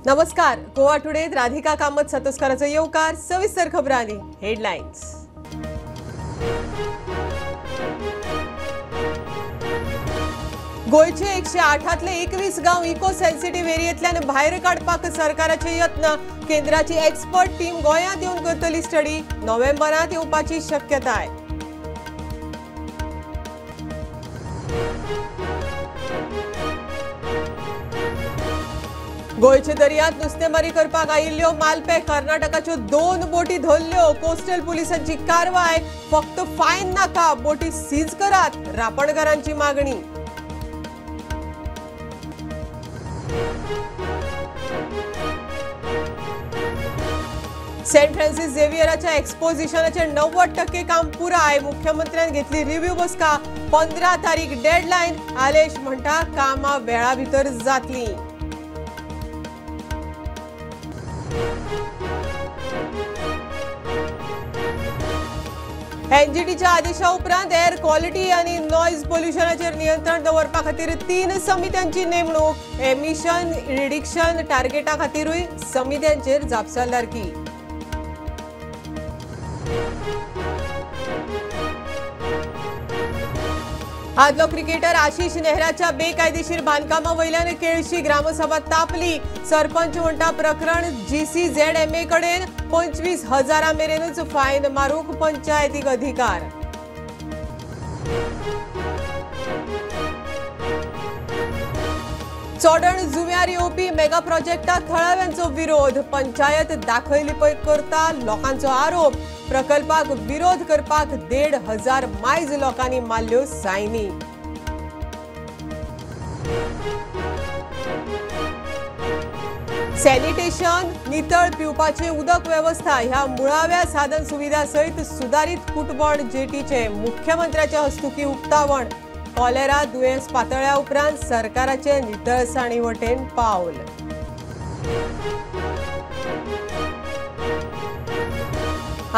नमस्कार, गोवा टुडेत राधिका कामत सतोस्कराचो येवकार. सविस्तर खबरांनी हेडलायन्स. गोंयचे 108तले 21 गांव इको सेन्सिटिव्ह एरियेंतल्यान भायर काडपाक सरकाराचे यत्न. केंद्राची एक्सपर्ट टीम गोंयांत येवन करतली स्टडी. नोव्हेंबरांत येवपाची शक्यताय. गोंयच्या दर्यांत नुस्तेमारी करपाक आयिल्ल्यो मालपे कर्नाटकाच्यो 2 बोटी धरल्यो. कोस्टल पुलिसांची कारवाय. फक्त फायन नाका, बोटी सीज करात, रापणकारांची मागणी. सेंट फ्रान्सिस झेवियराच्या एक्सपोजिशनाचे 90% काम पुराय. मुख्यमंत्र्यान घेतली रिव्ह्यू बसका. 15 तारीख डेडलायन. आलेश म्हणटा कामां वेळा भितर जातली. एनजीटीच्या आदेशा उपरांत एअर क्वॉलिटी आणि नॉईज पोल्युशनाचेर नियंत्रण दवरपा खातीर 3 समित्यांची नेमणूक. एमिशन रिडक्शन टार्गेटा खातीरूय समित्यांचेर जापसालदारकी. आदलो क्रिकेटर आशिष नेहराच्या बेकायदेशीर बांदकामा वयल्यान केळशी ग्रामसभा तापली. सरपंच म्हणटा प्रकरण GCZMA कडेन. 25,000 मेरेनच फायन मारूंक पंचायतीक अधिकार. चोडण जुव्यार येवपी मेगा प्रोजेक्टाक थळाव्यांचो विरोध. पंचायत दाखयली पय करता लोकांचो आरोप. प्रकल्पाक विरोध करपाक 1,500 मायज लोकांनी मारल्यो सायनी. सॅनिटेशन, नितळ पिवपाचे उदक वेवस्था ह्या मुळाव्या साधन सुविधा सहित सुदारीत कुटबण जेटीचे मुख्यमंत्र्याच्या हस्तुकी उक्तावण. कॉलेरा दुयेंस पातळ्या उपरांत सरकाराचे नितळसाणी वटेन पावल.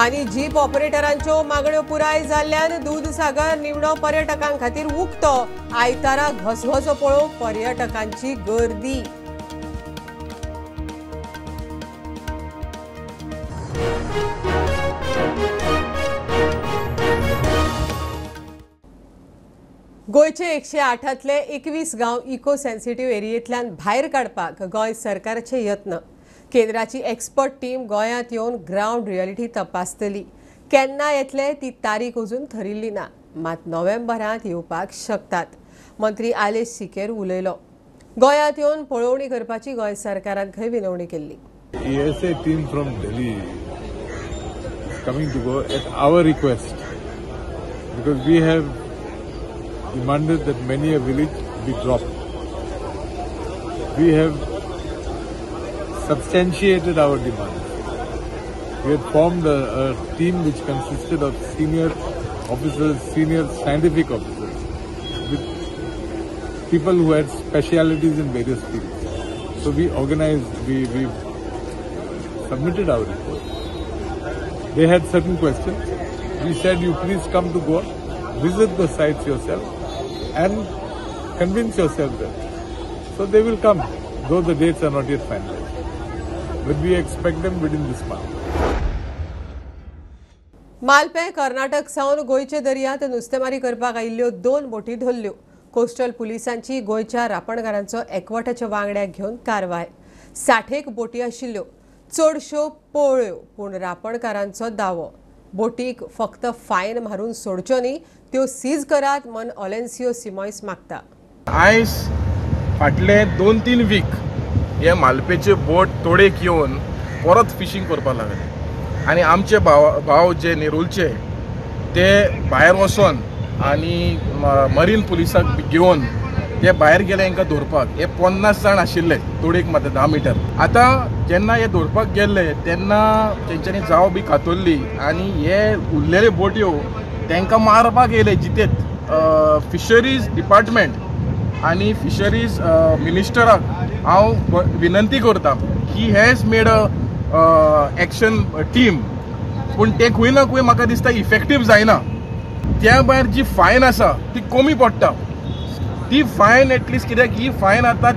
आनी जीप ऑपरेटरांच्यो मागण्यो पुराय जाल्ल्यान दूदसागर निवडो पर्यटकां खातीर उक्तो. आयतारा घसघसो पळोवंक पर्यटकांची गर्दी. गोंयचे 108तले 21 गांव इको सेन्सिटिव्ह एरियेंतल्यान भायर काडपाक गोंय सरकाराचे यत्न. केंद्राची एक्सपर्ट टीम गोंयांत येवन ग्रावंड रियलिटी तपासतली. केन्ना येतले ती तारीख अजून थरिल्ली ना, मात नोव्हेंबरांत येवपाक शकतात. मंत्री आलेश सिकेर उलयलो. गोंयांत येवन पळोवणी करपाची गोंय सरकारान खंय विनवणी केल्ली. ESA team from Delhi is coming to Goa at our request because we have demanded that many a village be dropped. We have substantiated our demands. We had formed a team which consisted of senior officers, senior scientific officers, with people who had specialities in various fields. So we organized, we submitted our report. They had certain questions. We said, you please come to Goa, visit the sites yourself and convince yourself that. So they will come, though the dates are not yet finalized. But we expect them within this month. Malpe Karnataka सावन गोंयच्या दर्यांत नुस्तेमारी करपाक आयिल्ल्यो 2 बोटी धरल्यो. Coastal पुलिसांची गोंयच्या रापणकारांचो एकवटाच्या वांगड्याक घेवन कारवाय. 60 बोटी आशिल्ल्यो, चडश्यो पोळ्यो, पूण रापणकारांचो दावो बोटीक फक्त फायन मारून सोडच्यो न्ही, त्यो सीज करात म्हण ऑलेन्सियो सिमॉयस मागता. आयज फाटले 2-3 वीक हे मालपेचे बोट तोडेक येवन परत फिशींग करपाक लागले आनी आमचे भाव जे नेरुलचे ते भायर वचोन आनी मरीन पुलिसाक घेवन ते भायर गेले हांकां धरपाक. हे 50 जाण आशिल्ले तोडेक मात 10 मिटर. आतां जेन्ना हे धरपाक गेल्ले तेन्ना तेंच्यांनी जाव बी कातरली आनी हे उरलेले बोटयो तांकां मारपाक येयले जितेत. फिशरीज डिपार्टमेंट आनी फिशरीज मिनिस्टराक हांव विनंती करता की has made a action team, पूण तें खंय ना खंय म्हाका दिसता इफेक्टीव जायना. त्या भायर जी फायन आसा ती कमी पडटा. ती फायन एटलिस्ट कित्याक ही फायन आतां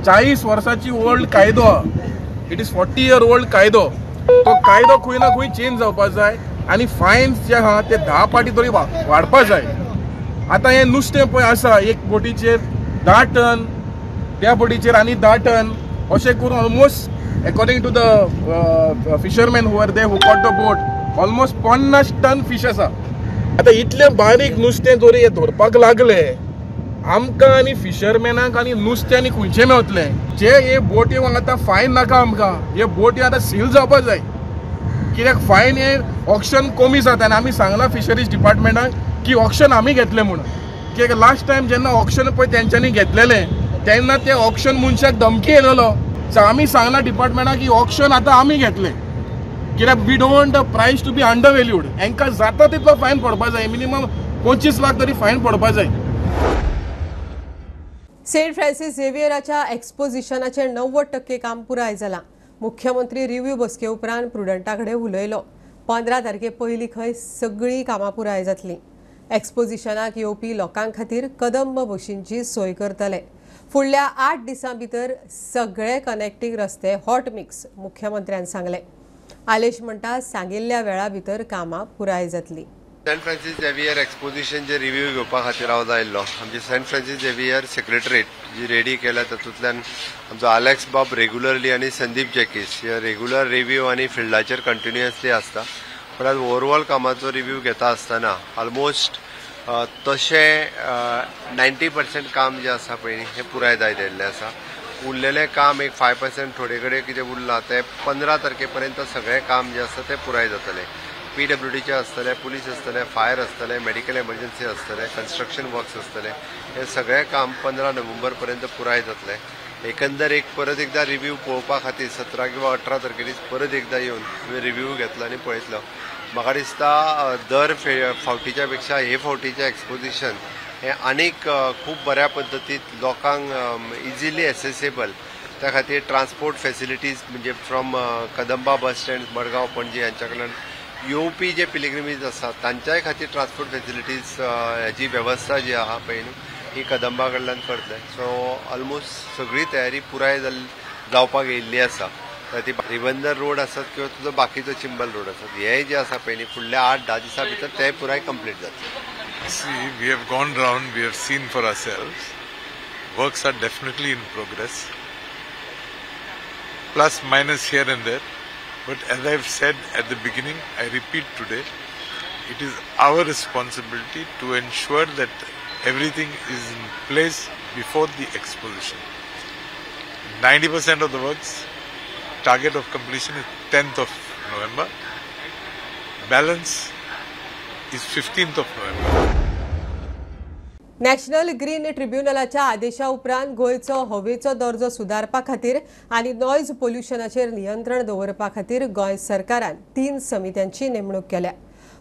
40 वर्साची ओल्ड कायदो, it is 40 year old कायदो. तो कायदो खंय ना खंय चेंज जावपा जाय आनी फायन्स जे आहा ते 10 पाटी तरी वाडपा जाय. आतां हें नुस्तें पळय आसा, एक बोटीचेर 10 टन, त्या बोटीचेर आनी 10 टन, अशें करून almost according to the fishermen who are they who caught the boat almost 50 ton fish आसा. आतां इतलें बारीक नुस्तें जरी हे धरपाक लागले आमकां आनी फिशरमॅनाक आनी नुस्तें आनी खंयचें मेवतलें. जे हे बोटी आतां फायन नाका आमकां, हे बोटी आतां सील जावपा जाय, कित्याक फायन हे ऑक्शन कमी जाता. आनी आमी सांगलां फिशरीज डिपार्टमेंटाक की ऑक्शन आमी घेतलें म्हणून, कित्याक लास्ट टायम जेन्ना ऑक्शन पळय तेंच्यांनी घेतलेलें तेन्ना ते ऑक्शन मनशाक धमकी येयलेलो. सो आमी सांगलां डिपार्टमेंटाक की ऑक्शन आतां आमी घेतलें, कित्याक we don't want the price to be under valued. हांकां जाता तितलो फायन पडपा जाय, मिनिमम 25 लाख तरी फायन पडपा जाय. सेंट फ्रांसीस झेवियराच्या एक्सपोजिशनाचें 90% काम पुराय जालां. मुख्यमंत्री रिव्यू बसके उपरांत प्रुडंटा कडेन उलयलो. 15 तारखे पयलीं खंय सगळीं कामां पुराय जातलीं. एक्सपोजिशनाक येवपी लोकां खातीर कदंब बशींची सोय करतले. फुडल्या 8 दिसां भितर सगळे कनेक्टींग रस्ते हॉट मिक्स, मुख्यमंत्र्यान सांगलें. आलेश म्हणटा सांगिल्ल्या वेळा भितर कामां पुराय जातलीं. सेंट फ्रांसीस झेवियर एक्सपोजिशनचे रिव्यू घेवपा खातीर हांव आयिल्लो. आमची सेंट फ्रांसीस झेवियर सेक्रेटरीट जी रेडी केल्या तातूंतल्यान आमचो आलेक्स बाब रेगुलरली आनी संदीप जॅकीस हे रेगुलर रिव्यू आनी फिल्डाचेर कंटिन्युअसली आसता. पण आज ओवरऑल कामाचो रिव्यू घेता आसतना ऑलमोस्ट तशें 90% काम जें आसा पळय न्ही हें पुराय जायत आयिल्लें आसा. उरलेलें काम एक 5% थोडे कडेन कितें उरलां तें 15 तारखे पर्यंत सगळें काम जें आसा तें पुराय जातलें. पीडब्ल्यूडीचे आसतले, पुलीस आसतले, फायर आसतले, मेडिकल एमर्जन्सी आसतले, कन्स्ट्रक्शन वर्क्स आसतले, हे सगळें काम 15 नोव्हेंबर पर्यंत पुराय जातलें. एकंदर एक परत एकदा रिव्यू पळोवपा खातीर 17 किंवा 18 तारखेर परत एकदा येवन रिव्यू घेतलो आनी पळयतलो. म्हाका दिसता दर फावटीच्या पेक्षा हे फावटीचें एक्सपोजिशन हें आनीक खूब बऱ्या पद्दतीन लोकांक इजिली एसेसेबल, त्या खातीर ट्रान्सपोर्ट फेसिलिटीज म्हणजे from Kadamba bus stand Madgaon Panaji हांच्या कडल्यान येवपी जे पिलिग्रिमीज आसात तांच्याय खातीर ट्रान्सपोर्ट फेसिलिटीज हेजी वेवस्था जी आहा पळय न्हू ही कदंबा कडल्यान करतले. सो ऑलमोस्ट सगळी तयारी पुराय जावपाक येयल्ली आसा. ती रिबंदर रोड आसत किंवा तुजो बाकीचो चिंबल रोड आसत, हे जे आसा पळय न्ही फुडल्या 8-10 दिसां भितर ते पुराय कंप्लीट जातले. See, we have gone round, we have seen for ourselves. Works are definitely in progress, plus minus here and there. But as I have said at the beginning, I repeat today, it is our responsibility to ensure that everything is in place before the exposition. 90% of the works, target of completion is 10th of November. Balance is 15th of November. National green ट्रिब्युनलाच्या आदेशा उपरांत गोंयचो हवेचो दर्जो सुदारपा खातीर आनी noise पोल्युशनाचेर नियंत्रण दवरपा खातीर गोंय सरकारान 3 समित्यांची नेमणूक केल्या.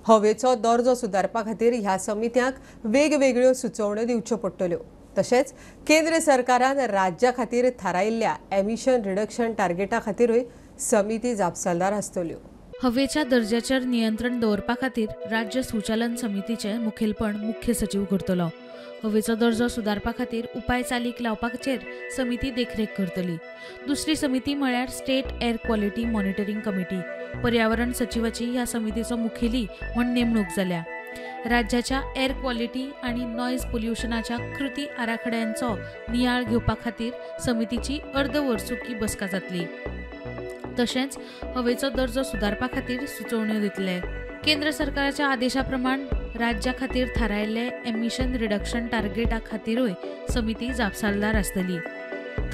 हवेचो दर्जो सुदारपा खातीर ह्या समित्यांक वेगवेगळ्यो सुचोवण्यो दिवच्यो पडटल्यो. तशेंच केंद्र सरकारान राज्या खातीर थारायिल्ल्या एमिशन रिडक्शन टार्गेटा खातीरूय समिती जापसालदार आसतल्यो. हवेच्या दर्जाचेर नियंत्रण दवरपा खातीर राज्य सुचालन समितीचें मुखेलपण मुख्य सचीव करतलो. हवेचो दर्जो सुदारपा खातीर उपाय चालीक लावपाचेर समिती देखरेख करतली. दुसरी समिती म्हळ्यार state air quality monitoring committee. पर्यावरण सचिवाची ह्या समितीचो मुखेली म्हूण नेमणूक जाल्या. राज्याच्या एअर क्वॉलिटी आनी नॉयज पोल्युशनाच्या कृती आराखड्यांचो नियाळ घेवपा खातीर समितीची अर्दवर्सुकी बसका जातली. तशेंच हवेचो दर्जो सुदारपा खातीर सुचोवण्यो दितले. केंद्र सरकाराच्या आदेशा प्रमाण राज्या खातीर थारायल्ले एमिशन रिडक्शन टार्गेटा खातीरूय समिती जापसालदार आसतली.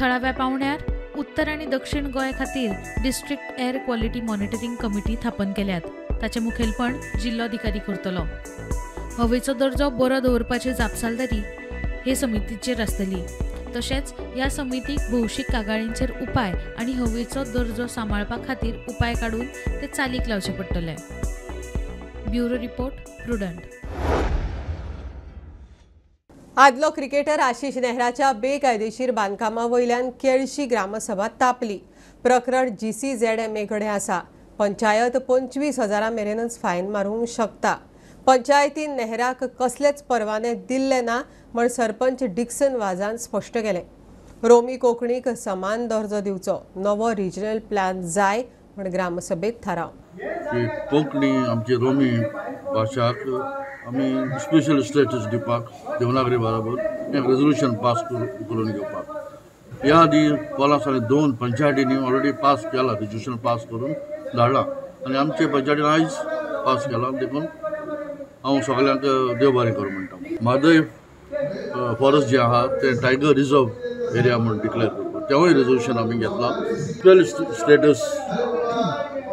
थळाव्या पावंड्यार उत्तर आनी दक्षिण गोंय खातीर district air quality monitoring committee Thapan केल्यात. ताचें मुखेलपण जिल्लोधिकारी करतलो. हवेचो दर्जो बरो दवरपाची जापसालदारी हे समितीचेर आसतली. तशेंच ह्या समितीक भौशीक कागाळींचेर उपाय आनी हवेचो दर्जो सांबाळपा खातीर उपाय काडून ते चालीक लावचे पडटले. Bureau report, Prudent. आदलो क्रिकेटर आशिष नेहराच्या बेकायदेशीर बांदकामा वयल्यान केळशी ग्रामसभा तापली. प्रकरण GCZMA कडेन आसा. पंचायत 25,000 मेरेनच फायन मारूंक शकता. पंचायतीन नेहराक कसलेच परवाने दिल्ले ना म्हण सरपंच डिक्सन वाजान स्पश्ट केलें. रोमी कोंकणीक समान दर्जो दिवचो, नवो रिजनल प्लॅन जाय म्हण ग्रामसभेत थाराव। कोंकणी आमची रोमी भाशाक आमी स्पेशल स्टेटस दिवपाक देवनागरी बराबर एक रेजोल्युशन पास करून घेवपाक। ह्या आदी कोलास आनी 2 पंचायतींनी ऑलरेडी पास केला, रेजोल्युशन पास करून धाडला आनी आमचे पंचायतीन आयज पास केला, देखून हांव सगळ्यांक देव बरें करूं म्हणटा। म्हादय फॉरेस्ट जे आहा ते टायगर रिजर्व एरिया म्हूण डिक्लेअर करपाक तेवूय रेजोल्युशन आमी घेतला। Special status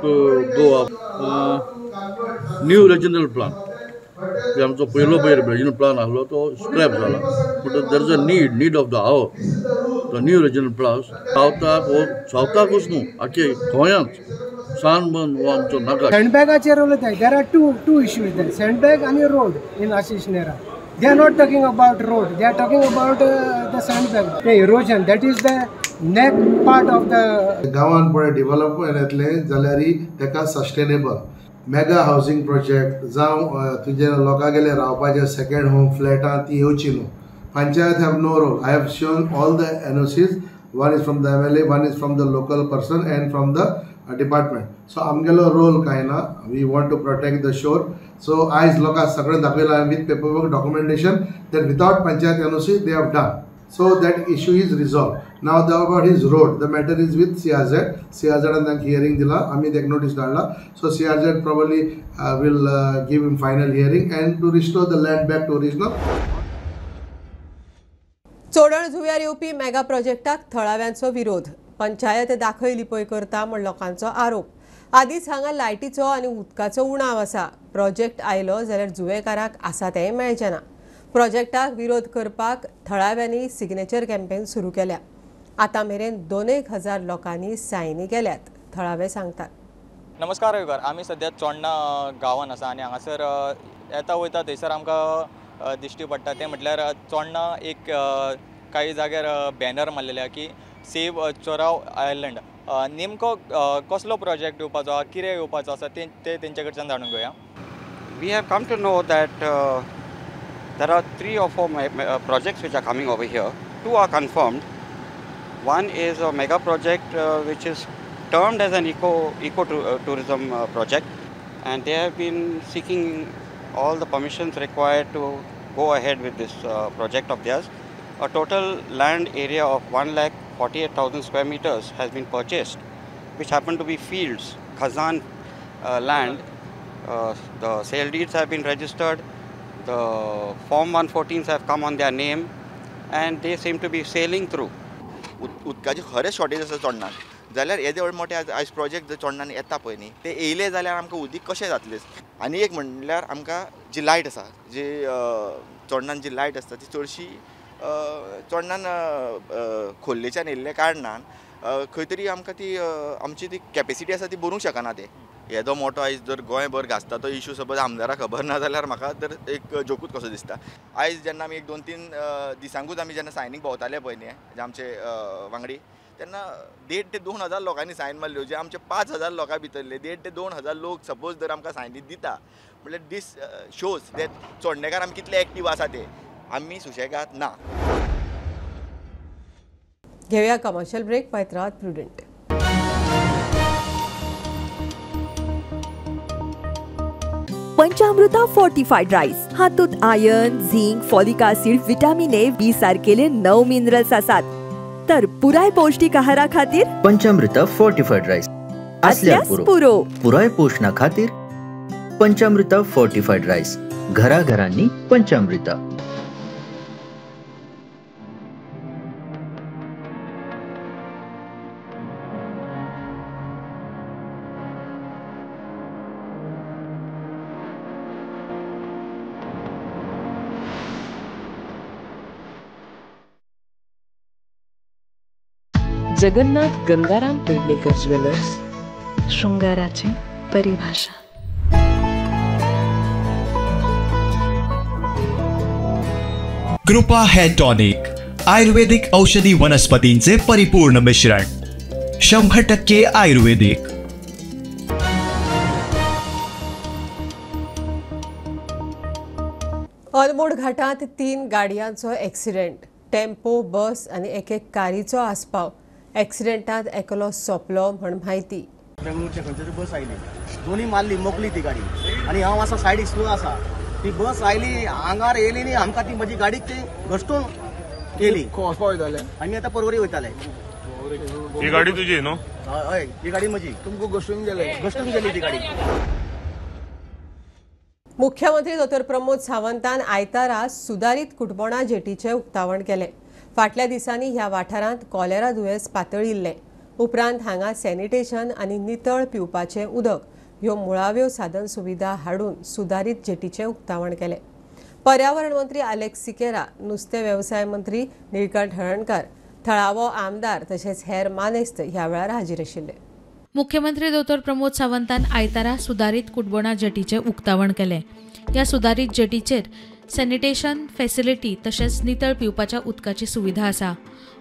to Goa, new regional plan जे आमचो पयलो पयर रिजनल प्लान आसलो तो स्क्रॅप जाला, पूण there is a need of the hour the new regional plan. सावथाक हो सावथाकूच न्हू आख्खे गोंयांत सानबन हो आमचो नाका। सँडबॅगाचेर उलयता, there are two issues there, sandbag आनी road in Ashish Nehra. They are not talking about road, they are talking about the sandbag, the erosion, that is the neck part of the. गांवान पळय development येतलें जाल्यार ताका sustainable mega housing project जावं तुजे लोकांगेले रावपाचे second home फ्लॅटां ती येवची न्हू। Panchayat have no role. I have shown all the NOCs, one is from the MLA, one is from the local person and from the department. So आमगेलो role कांय ना, we want to protect the shore. So आयज लोकांक सगळें दाखयलां with paper work documentation that without panchayat NOC they have done. So that issue is resolved. Now the about his road, the matter is with CRZ. CRZ and तांकां hearing दिला, आमी ताका notice धाडला. So CRZ probably will give him final hearing and to restore the land back to original. Chodan जुव्यार येवपी mega प्रोजेक्टाक थळाव्यांचो विरोध, पंचायत दाखय लिपय करता म्हण लोकांचो आरोप। आदीच हांगा लायटीचो आनी उदकाचो उणाव आसा, प्रोजेक्ट आयलो जाल्यार जुवेकाराक आसा तेंय मेळचें ना। प्रोजेक्टाक विरोध करपाक थळाव्यांनी सिग्नेचर कॅम्पेन सुरू केल्या। आतां मेरेन 2,000 लोकांनी सायनी केल्यात, थळावे सांगतात। नमस्कार रविकार, आमी सद्या चोडणा गांवान आसा आनी हांगासर येता वयता थंयसर आमकां दिश्टी पडटा तें म्हटल्यार चोडणा एक काही जाग्यार बॅनर मारलेले आहा की सेव चोराव आयलंड। नेमको कसलो प्रोजेक्ट येवपाचो आहा, कितें येवपाचो आसा तें तेंच्या कडच्यान जाणून घेवया। We have come to know that there are 3 or 4 projects which are coming over here. 2 are confirmed. One is a mega project which is termed as an eco tourism project, and they have been seeking all the permissions required to go ahead with this project of theirs. A total land area of 1,48,000 square meters has been purchased, which happen to be fields, Khazan land. The sale deeds have been registered, the Form 114s have come on their name, and they seem to be sailing through. उदकाची खरें shortage आसा चोडणान, जाल्यार येदे व्हड मोठे आयज project जर चोडणान येता पळय न्ही, ते येयले जाल्यार आमकां उदीक कशें जातलें। आनी एक म्हणल्यार आमकां जी लायट आसा, जी चोडणान जी लायट आसता ती चडशी चोडणान खोल्लेच्यान येयल्ल्या कारणान खंय तरी आमकां ती आमची ती कॅपेसिटी आसा ती भरूंक शकना। ते येदो मोठो आयज जर गोंयभर गाजता तो इशू सपोज आमदाराक खबर ना जाल्यार म्हाका तर एक जोकूच कसो दिसता। आयज जेन्ना आमी 1-2-3 दिसांकूच आमी जेन्ना सायनीक भोंवताले पळय न्ही जे आमचे वांगडी, तेन्ना 1,500 ते 2,000 लोकांनी सायन मारल्यो, जे आमचे 5,000 लोकां भितरले 1,500 ते 2,000 लोक सपोज जर आमकां सायनी दिता म्हणल्यार दीस शोज that चोडणेकार आमी कितले एक्टीव आसा ते आमी सुशेगाद ना। घेऊया कमर्शियल ब्रेक, पळयत राहात प्रुडंट। पंचामृता फोर्टिफाईड राईस हातूंत iron, zinc, folic acid, vitamin A, B सारकेले 9 minerals आसात। तर पुराय पौष्टिक आहारा खातीर पंचामृता फोर्टिफाईड राईस आसल्यार पुरो। पुराय पोषणा खातीर पंचामृता फोर्टिफाईड राईस, घराघरांनी पंचामृता। जगन्नाथ गंगाराम पेडणेकर ज्वेलर्स, शृंगाराची परिभाषा। कृपा हेअर टॉनिक, आयुर्वेदिक औषधी वनस्पतींचे परिपूर्ण मिश्रण, 100% आयुर्वेदिक। अनमोड घाटात 3 गाडयांचो एक्सिडेंट। टेम्पो, बस आनी एके कारीचो आस्पाव. एक्सिडेंटांत एकलो सोंपलो म्हण म्हायती. बेंगळूरचे खंयचे तरी बस आयली, दोनी मारली, मोखली ती गाडी आनी हांव आसा सायडीक स्लो आसा. ती बस आयली आंगार येयली न्ही आमकां, ती म्हजी गाडीक ती घसटून केली. वयताले आमी आतां पर्वरी वयताले. ही गाडी तुजी न्हू? हय, ही गाडी म्हजी. तुमकां घसटून गेले? घसटून गेली ती गाडी. मुख्यमंत्री डॉ प्रमोद सावंतान आयतारा सुदारीत कुटबोणा जेटीचें उक्तावण केलें. फाटल्या दिसांनी ह्या वाठारांत कॉलेरा दुयेंस पातळिल्लें. उपरांत हांगा सॅनिटेशन आनी नितळ पिवपाचें उदक ह्यो मुळाव्यो साधन सुविधा हाडून सुदारीत जेटीचें उक्तावण केलें. पर्यावरण मंत्री आलेक्स सिकेरा, नुस्तें वेवसाय मंत्री निळकंठ हळर्णकर, थळावो आमदार तशेंच हेर मानेस्त ह्या वेळार हाजीर आशिल्ले. मुख्यमंत्री डॉ प्रमोद सावंतान आयतारा सुदारीत कुटबोणा जेटीचें उक्तावण केलें. ह्या सुदारीत जेटीचेर सॅनिटेशन फॅसिलिटी तशेंच नितळ पिवपाच्या उदकाची सुविधा आसा.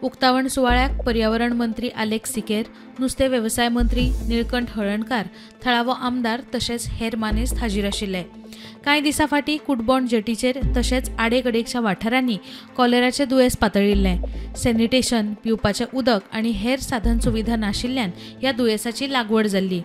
उक्तावण सुवाळ्याक पर्यावरण मंत्री आलेक्स सिकेर, नुस्तें वेवसाय मंत्री निळकंठ हळर्णकार, थळावो आमदार तशेंच हेर मानेस्त हाजीर आशिल्ले. कांय दिसां फाटीं कुटबोण जेटीचेर तशेंच आडेकडेकच्या वाठारांनी कॉलेराचें दुयेंस पातळिल्लें. सॅनिटेशन, पिवपाचें उदक आनी हेर साधन सुविधा नाशिल्ल्यान ह्या दुयेंसाची लागवड जाल्ली.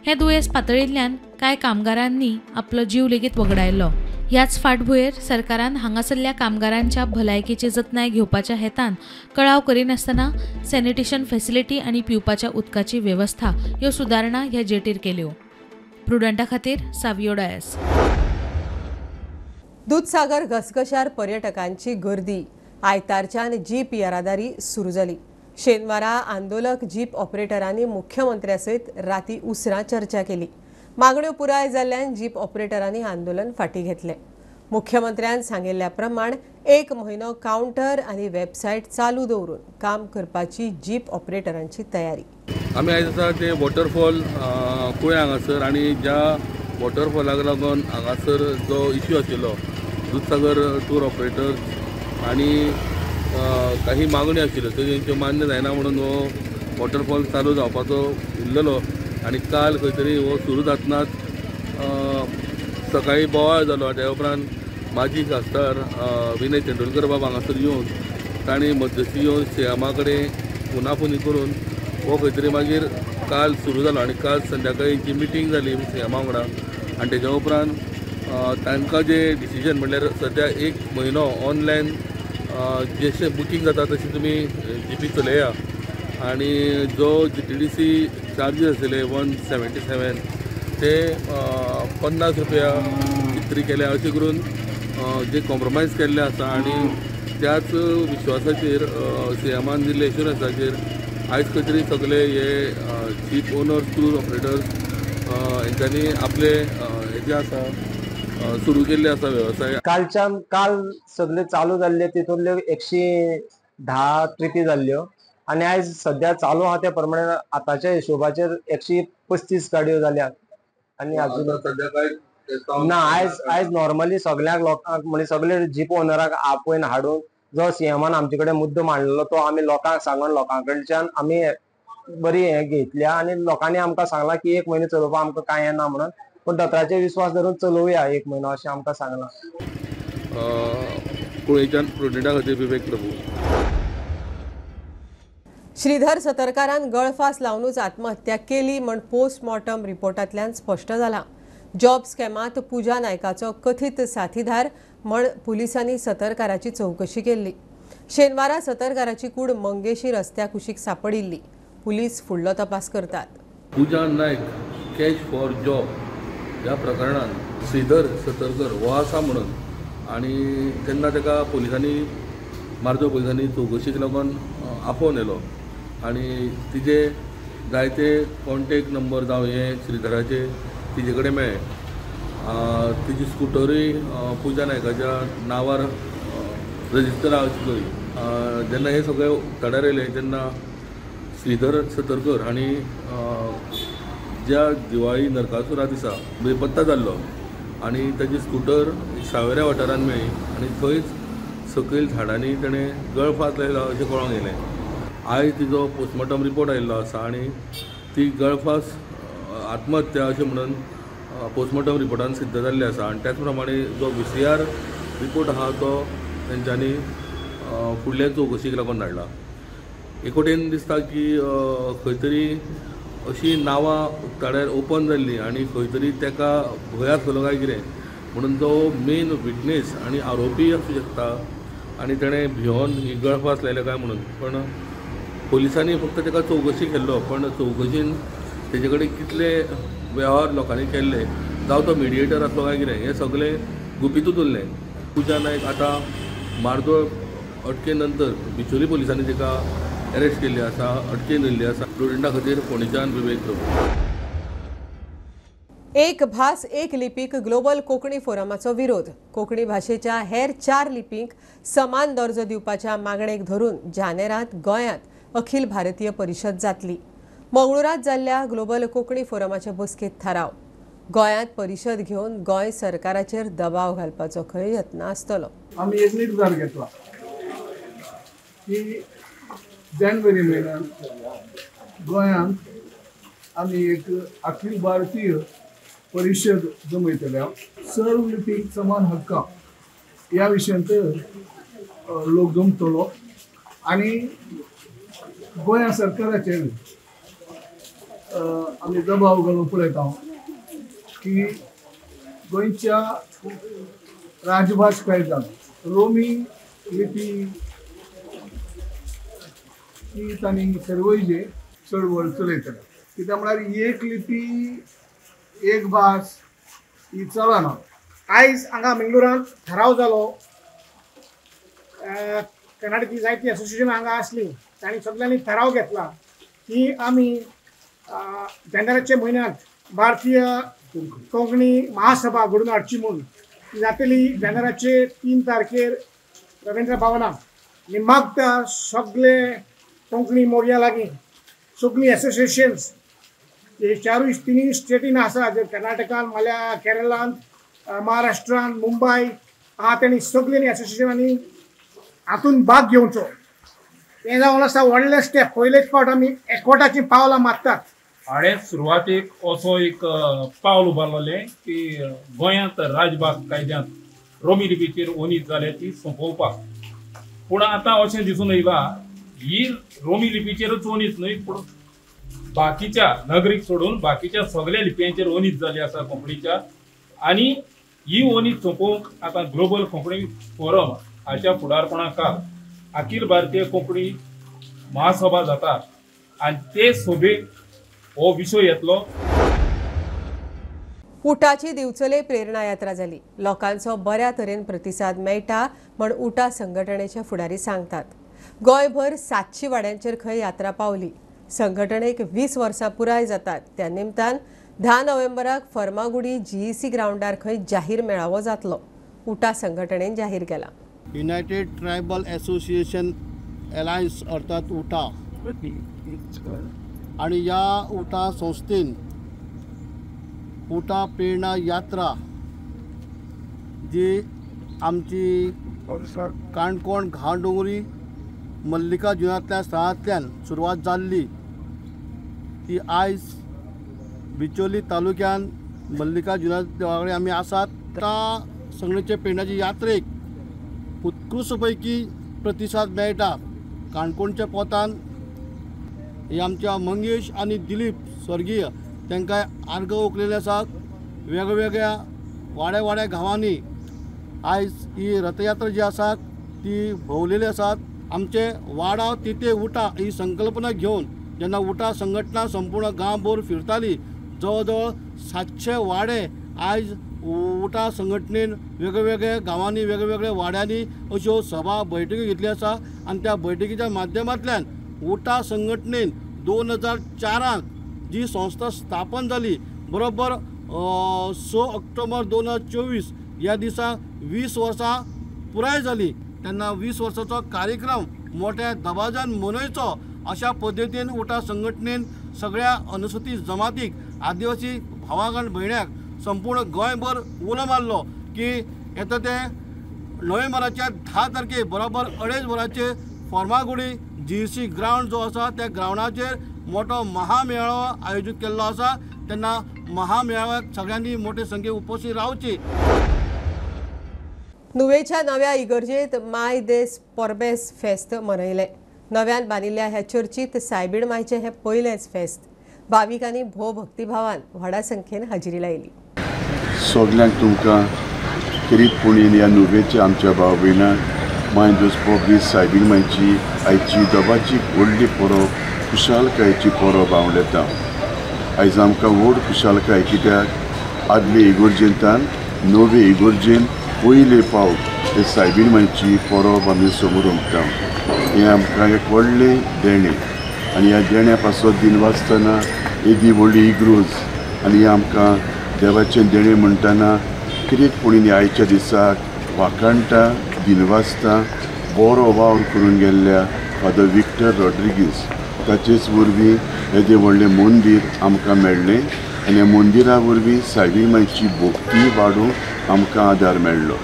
हें दुयेंस पातळिल्ल्यान कांय कामगारांनी आपलो जीव लेगीत वगडायलो. ह्याच फाटभुंयेर सरकारान हांगासरल्या कामगारांच्या भलायकेची जतनाय घेवपाच्या हेतान कळाव करिनासतना सॅनिटेशन फॅसिलिटी आनी पिवपाच्या उदकाची वेवस्था ह्यो सुदारणा ह्या जेटीर केल्यो. प्रुडंटा खातीर सावियो डायस. दुदसागर घसघशार पर्यटकांची गर्दी. आयतारच्यान जीप येरादारी सुरू जाली. शेनवारा आंदोलक जीप ऑपरेटरांनी मुख्यमंत्र्या सयत राती उसरां चर्चा केली. मागण्यो पुराय जाल्ल्यान जीप ऑपरेटरांनी आंदोलन फाटीं घेतलें. मुख्यमंत्र्यान सांगिल्ल्या प्रमाण 1 म्हयनो कावंटर आनी वेबसायट चालू दवरून काम करपाची जीप ऑपरेटरांची तयारी. आमी आयज आसा ते वॉटरफॉल कुळें हांगासर आनी ज्या वॉटरफॉलाक लागून हांगासर जो इश्यू आशिल्लो दुदसागर टूर ऑपरेटर्स आनी काही मागण्यो आशिल्ल्यो त्यो तेंच्यो मान्य जायना म्हणून हो वॉटरफॉल चालू जावपाचो उरलेलो आनी काल खंय तरी हो सुरू जातनाच सकाळीं बोवाळ जालो. त्या उपरांत माजी खासदार विनय तेंडुलकर बाब हांगासर येवन तांणी मध्यस्थी येवन सीएमा कडेन फोनाफोनी करून हो खंय तरी मागीर काल सुरू जालो आनी काल संध्याकाळी जी मिटींग जाली सीएमा वांगडा आनी तेज्या उपरांत तांकां जे डिसिजन म्हणल्यार सद्या 1 म्हयनो ऑनलायन जशें बुकींग जाता तशें तुमी जीपी चलया आनी जो GTDC charges आशिल्ले 177 ते 50 रुपया कितें केले अशें करून जे कॉम्प्रोमायज केल्ले आसा आनी त्याच विश्वासाचेर सीएमान दिल्ले एश्युरन्साचेर आयज खंय तरी सगळे हे जीप ओनर्स, टूर ऑपरेटर्स हेंच्यांनी आपले हे जे आसा सुरू केल्ले आसा वेवसाय. कालच्यान काल सगळे चालू जाल्ले तितूंतल्यो 110 ट्रिपी जाल्ल्यो आनी आयज सद्या चालू आहा त्या प्रमाणे आतांच्या हिशोबाचेर 135 गाडयो जाल्यात. आनी अजून सद्या काय ना, आयज आयज नॉर्मली सगळ्यांक लोकांक म्हणजे सगळे जीप ओनराक आपोवन हाडून जो सीएमान आमचे कडेन मुद्दो मांडलेलो तो आमी लोकांक सांगून लोकां कडच्यान आमी बरी हें घेतल्या आनी लोकांनी आमकां सांगलां की 1 म्हयनो चलोवपाक आमकां कांय येना म्हणून, पूण दोतोराचेर विस्वास धरून चलोवया 1 म्हयनो अशें आमकां सांगलां. कुळेच्यान प्रुडंटा खातीर विवेक प्रभू. श्रीधर सतरकारान गळफास लावनूच आत्महत्या केली म्हण पोस्टमॉर्टम रिपोर्टांतल्यान स्पश्ट जालां. जॉब स्कॅमांत पूजा नायकाचो कथीत साथीदार म्हण पुलिसांनी सतरकाराची चवकशी केल्ली. शेनवारा सतरकाराची कूड मंगेशी रस्त्या कुशीक सापडिल्ली. पुलीस फुडलो तपास करतात. Pooja Naik cash for job ह्या प्रकरणांत श्रीधर सतरकर हो आसा म्हणून आनी तेन्ना ताका पोलिसांनी मार्जो पोलिसांनी चवकशीक लागून आपोवन येलो आनी तिजे जायते कॉन्टेक्ट नंबर जावं हे श्रीधराचे तिजे कडेन मेळ्ळे. तिजी स्कुटरूय पूजा नायकाच्या नांवार रजिस्टर आहा अशी कळ्ळी. जेन्ना हे सगळे उक्ताडार येयले तेन्ना श्रीधर सतरकर हांणी ज्या दिवाळी नरकासुरा दिसा बेपत्ता जाल्लो आनी ताजी स्कुटर सावेऱ्या वाठारांत मेळ्ळी आनी थंयच सकयल झाडांनी ताणें गळफास लायलो अशें कळोंक येयलें. आयज तिजो पोस्टमॉर्टम रिपोर्ट आयिल्लो आसा आनी ती गळफास आत्महत्या अशें म्हणून पोस्टमॉर्टम रिपोर्टान सिद्ध जाल्लें आसा आनी त्याच प्रमाणे जो VCR report आहा तो तेंच्यांनी फुडल्या चवकशीक लागून धाडला. एक वटेन दिसता की खंय तरी अशी नांवां उक्ताडार ओपन जाल्ली आनी खंय तरी ताका भंय आसतलो काय कितें म्हणून तो मेन विटनेस आनी आरोपी आसूं शकता आनी ताणें भियोन ही गळफास लायल्या काय म्हणून. पण पोलिसांनी फक्त ताका चवकशी केल्लो, पण चवकशीन तेजे कडेन कितले वेव्हार लोकांनी केल्ले, जावं तो मिडिएटर आसलो काय कितें, हें सगळें गुपीतूच उरलें. पुजा नायक आतां मारदोळ अटके नंतर बिचोली पोलिसांनी ताका अरेस्ट केल्ली आसा, अटकेन दिल्ली आसा. स्टुडंटा खातीर फोंडेच्यान विवेक प्रभू. एक भास एक लिपीक ग्लोबल कोंकणी फोरमाचो विरोध. कोंकणी भाशेच्या हेर 4 लिपींक समान दर्जो दिवपाच्या मागणेक धरून जानेरांत गोंयांत अखिल भारतीय परिशद जातली. मंगळुरांत जाल्ल्या ग्लोबल कोंकणी फोरमाच्या बसकेंत थाराव. गोंयांत परिशद घेवन गोंय सरकाराचेर दबाव घालपाचो खंय यत्न आसतलो. आमी एक निर्धार घेतला की जानेवारी म्हयन्यान गोंयांत आमी एक अखिल भारतीय परिशद जमयतले. सर्व लिपीक समान हक्का ह्या विशयांत लोक जमतलो आनी गोंया सरकाराचेर आमी दबाव घालून पळयता की गोंयच्या राजभास कायद्यान रोमी लिपी ही तांणी सर्वय चळवळ चलयतले. कित्याक म्हळ्यार एक लिपी एक भास ही चलना. आयज हांगा मंगळुरांत थाराव जालो. कर्नाटकी जायती असोसिएशन हांगा आसली, तांणी सगळ्यांनी थाराव घेतला की आमी जानेवारीच्या म्हयन्यांत भारतीय कोंकणी महासभा घडोवन हाडची म्हूण. ती जातली जानेवारीचे 3 तारखेर रवींद्र भवनाक. आनी मागता सगळे कोंकणी मोर्या लागीं सगळीं एसोसिएशन्स चारूय तिनूय स्टेटीन आसा, जे कर्नाटकान, मल्या केरळांत, महाराष्ट्रान, मुंबय आहा, तेणी सगळ्यांनी एसोसिएशनांनी हातून भाग घेवचो. हें जावन आसा व्हडलें स्टेप. पयलेच फावट आमी एकवटाचीं पावलां मारतात. हाणें सुरवातेक असो एक पावल उबारलें की गोंयांत राजभास कायद्यांत रोमी लिपीचेर ओनीत जाल्या ती सोंपोवपाक. पूण आतां अशें दिसून येयलां ही रोमी लिपीचेरूच ओनीत न्हय, पूण बाकीच्या नागरीक सोडून बाकीच्या सगळ्या लिपयांचेर ओनीत जाली आसा कोंकणीच्या. आनी ही ओनीत सोंपोवंक आतां ग्लोबल कोंकणी फोरम हाच्या फुडारपणा खाल अखिल भारतीय कोंकणी महासभा जाता आनी ते सभेक हो विशय येतलो. उटाची दिवचले प्रेरणा यात्रा जाली. लोकांचो बऱ्या तरेन प्रतिसाद मेळटा म्हण उटा संघटनेचे फुडारी सांगतात. गोंयभर 700 वाड्यांचेर खंय यात्रा पावली. संघटनेक 20 वर्सां पुराय जातात त्या निमतान 10 नोव्हेंबराक फर्मागुडी जीईसी ग्रावंडार खंय जाहीर मेळावो जातलो. उटा संघटनेन जाहीर केला. युनायटेड ट्रायबल असोसिएशन अलायन्स अर्थात उटा आणि या उटा संस्थेन उटा प्रेरणा यात्रा जी आमची काणकोण घाणडोंगरी मल्लिकार्जुनांतल्या स्थळांतल्यान सुरवात जाल्ली ती आयज बिचोली तालुक्यान मल्लिकार्जुना देवा कडेन आमी आसात. त्या संघटनेचे प्रेरणाचे यात्रेक उत्कृश्ट पैकी प्रतिसाद मेळटा. काणकोणच्या पोतान हे आमच्या मंगेश आनी दिलीप स्वर्गीय तांकां आर्गां ओंकलेली आसात. वेगवेगळ्या वाड्या वाड्या गांवांनी आयज ही रथयात्रा जी आसा ती भोंवलेली आसात. आमचे वाडा तिथे उटा ही संकल्पना घेवन जेन्ना उटा संघटना संपूर्ण गांवभर फिरताली, जवळ जवळ 700 वाडे आयज उटा संघटनेन वेगवेगळ्या गांवांनी वेगवेगळ्या वाड्यांनी अश्यो सभा बैठकी घेतली आसा. आनी त्या बैठकीच्या माध्यमांतल्यान उटा संघटनेन 2004 जी संस्था स्थापन जाली, बरोबर 6 ऑक्टोबर 2024 ह्या दिसा 20 वर्सां पुराय जाली. तेन्ना 20 वर्साचो कार्यक्रम मोठ्या दबाज्यान मनयचो अशा पद्दतीन उटा संघटनेन सगळ्या अनुसूचित जमातीक, आदिवासी भावांक आनी भयण्यांक संपूर्ण गोंयभर उलो मारलो की येता ते नोव्हेंबराच्या 10 तारखेक बरोबर 2:30 वरांचेर फर्मागुडी जीईसी ग्रावंड जो आसा त्या ग्रावंडाचेर मोठो महामेळावो आयोजीत केल्लो आसा. तेन्ना महामेळाव्याक सगळ्यांनी मोठे संख्येन उपस्थित रावची. नुवेच्या नव्या इगर्जेत माय देस पोरबेस फेस्त मनयलें. नव्यान बांदिल्ल्या ह्या चर्चीत सायबीण मायचें हें पयलेंच फेस्त. भाविकांनी भोव भक्तिभावान व्हडा संख्येन हाजेरी लायली. सगल्यांक तुमकां खेरीत पुणेन ह्या नुवेच्या आमच्या भाव भयणांक माय दोस पोरबीस सायबीण मायची आयची दबाची व्हडली परब खुशालकायेची परब हांव लेता. आयज आमकां व्हड खुशालकाय कित्याक आदले इगर्जेंतान नवे इगर्जेन पयले फावट हे सायबीण मायची परब आमी समोर उमता. हें आमकां एक व्हडलें देणें आनी ह्या देण्या पासत दिनवासतना येदी व्हडली इगर्ज आनी हें आमकां देवाचें देणें म्हणटना कितें पुणून आयच्या दिसाक वाखाणटा दिनवासता बरो वावर करून गेल्ल्या फादर विक्टर रॉड्रिगीस ताचेच वरवीं येदें व्हडलें मंदीर आमकां मेळ्ळें आनी ह्या मंदिरा वरवीं सायबीण मायची भक्ती वाडोवंक आमकां आदार मेळ्ळो.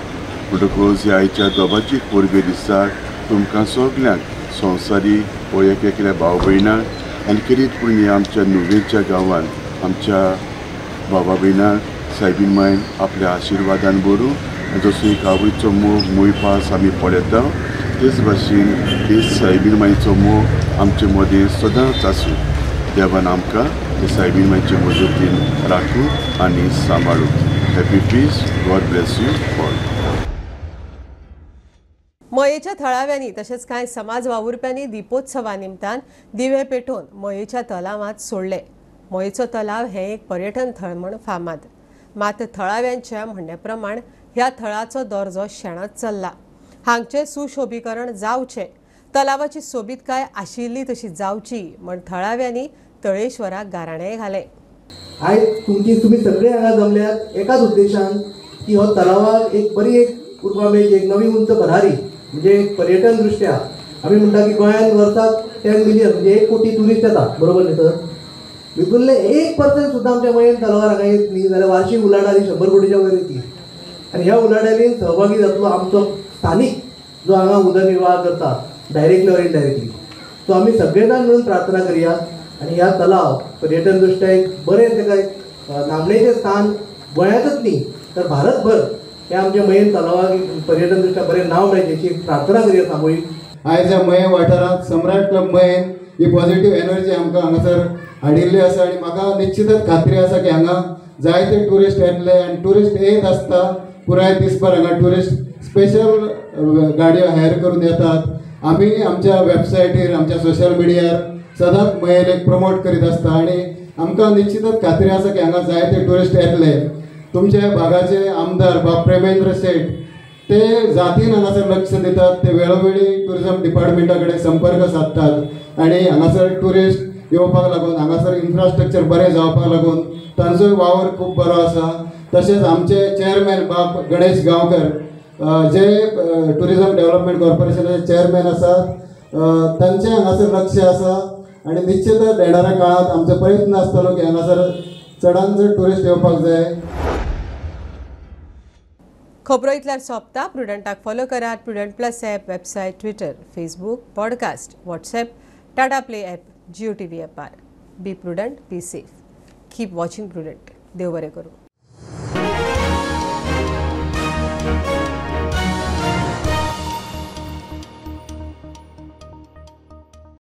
म्हणटकूच ह्या आयच्या दोबाची परबे दिसाक तुमकां सगल्यांक संवसारी हो एक एकल्या भाव भयणांक आनी खेरीत पूण ह्या आमच्या नुवेच्या गांवांत आमच्या बाबा भयणांक सायबीण मायन आपल्या आशिर्वादान भरूं. जसो एक आवयचो मोग मोयपास आमी पळयता तेच भाशेन हे सायबीण मायचो मोग आमचे मदीं सदांच आसूं. देवान आमकां हे सायबीण मायचे मजतीन राखूं आनी सांबाळूं. Happy feast. God bless you all. मयेच्या थळाव्यांनी तशेंच कांय समाज वावुरप्यांनी दीपोत्सवा निमतान दिवे पेटोवन मयेच्या तलावांत सोडले. मयेचो तलाव हें एक पर्यटन थळ म्हूण फामाद. मात थळाव्यांच्या म्हणण्या प्रमाण ह्या थळाचो दर्जो शेणत चल्ला. हांगचें सुशोभीकरण जावचें, तलावाची सोबीतकाय आशिल्ली तशी जावची म्हण थळाव्यांनी तळेश्वराक गाराणें घालें. आयज तुमची तुमी सगळे हांगा जमल्यात एकाच उद्देशान की हो तलावाक एक बरी एक उर्बा मेळची, एक नवी उंच भरारी, म्हणजे एक पर्यटन दृश्ट्या आमी म्हणटा की गोंयांत वर्साक 10 मिलियन म्हणजे 1 कोटी ट्युरिस्ट येता, बरोबर न्ही सर? भितूरले 1% सुद्दां आमच्या मयेन तलावार हांगा येत न्ही जाल्यार वार्षीक उलाढाली 100 कोटीच्या वयर येतली. आनी ह्या उलाढालीन सहभागी जातलो आमचो स्थानीक जो हांगा उदरनिर्वाह करता डायरेक्टली ऑर इनडायरेक्टली. सो आमी सगळे जाण मिळून प्रार्थना करया आनी ह्या तलाव पर्यटन दृश्ट्या एक बरें ताका एक नामनेचें स्थान गोंयांतच न्ही तर भारतभर ह्या आमच्या मयेन तलावाक पर्यटन दृश्ट्या बरें नांव मेळचें अशी प्रार्थना करया सामुहीक. आयज ह्या मयें वाठारांत सम्राट क्लब मयेन ही पॉझिटिव्ह एनर्जी आमकां हांगासर हाडिल्ली आसा आनी म्हाका निश्चितच खात्री आसा की हांगा जायते ट्युरिस्ट येतले आनी ट्युरिस्ट येत आसता. पुराय दिसभर हांगा ट्युरिस्ट स्पेशल गाडयो हायर करून येतात. आमी आमच्या वेबसायटीर आमच्या सोशल मिडियार सदांच मयेन एक प्रमोट करीत आसता आनी आमकां निश्चितच खात्री आसा की हांगा जायते ट्युरिस्ट येतले. तुमच्या भागाचे आमदार बाब प्रेमेंद्र शेट ते जातीन हांगासर लक्ष दितात, ते वेळोवेळी ट्युरिजम डिपार्टमेंटा कडेन संपर्क सादतात आनी हांगासर ट्युरिस्ट येवपाक लागून हांगासर इन्फ्रास्ट्रक्चर बरें जावपाक लागून तांचोय वावर खूब बरो आसा. तशेंच आमचे चेअरमॅन बाब गणेश गांवकर जे ट्युरिजम डेव्हलपमेंट कॉर्पोरेशनाचे चेअरमॅन आसात तांचें हांगासर लक्ष आसा आनी निश्चितच येणाऱ्या काळांत आमचो प्रयत्न आसतलो की हांगासर चडान चड ट्युरिस्ट येवपाक जाय. खबरो इतल्यार सोंपता. प्रुडंटाक फॉलो करात. Prudent plus app, website, Twitter, Facebook, podcast, WhatsApp, Tata Play app, Jio TV ॲपार. Be prudent, be safe, keep watching Prudent. देव बरें करूं.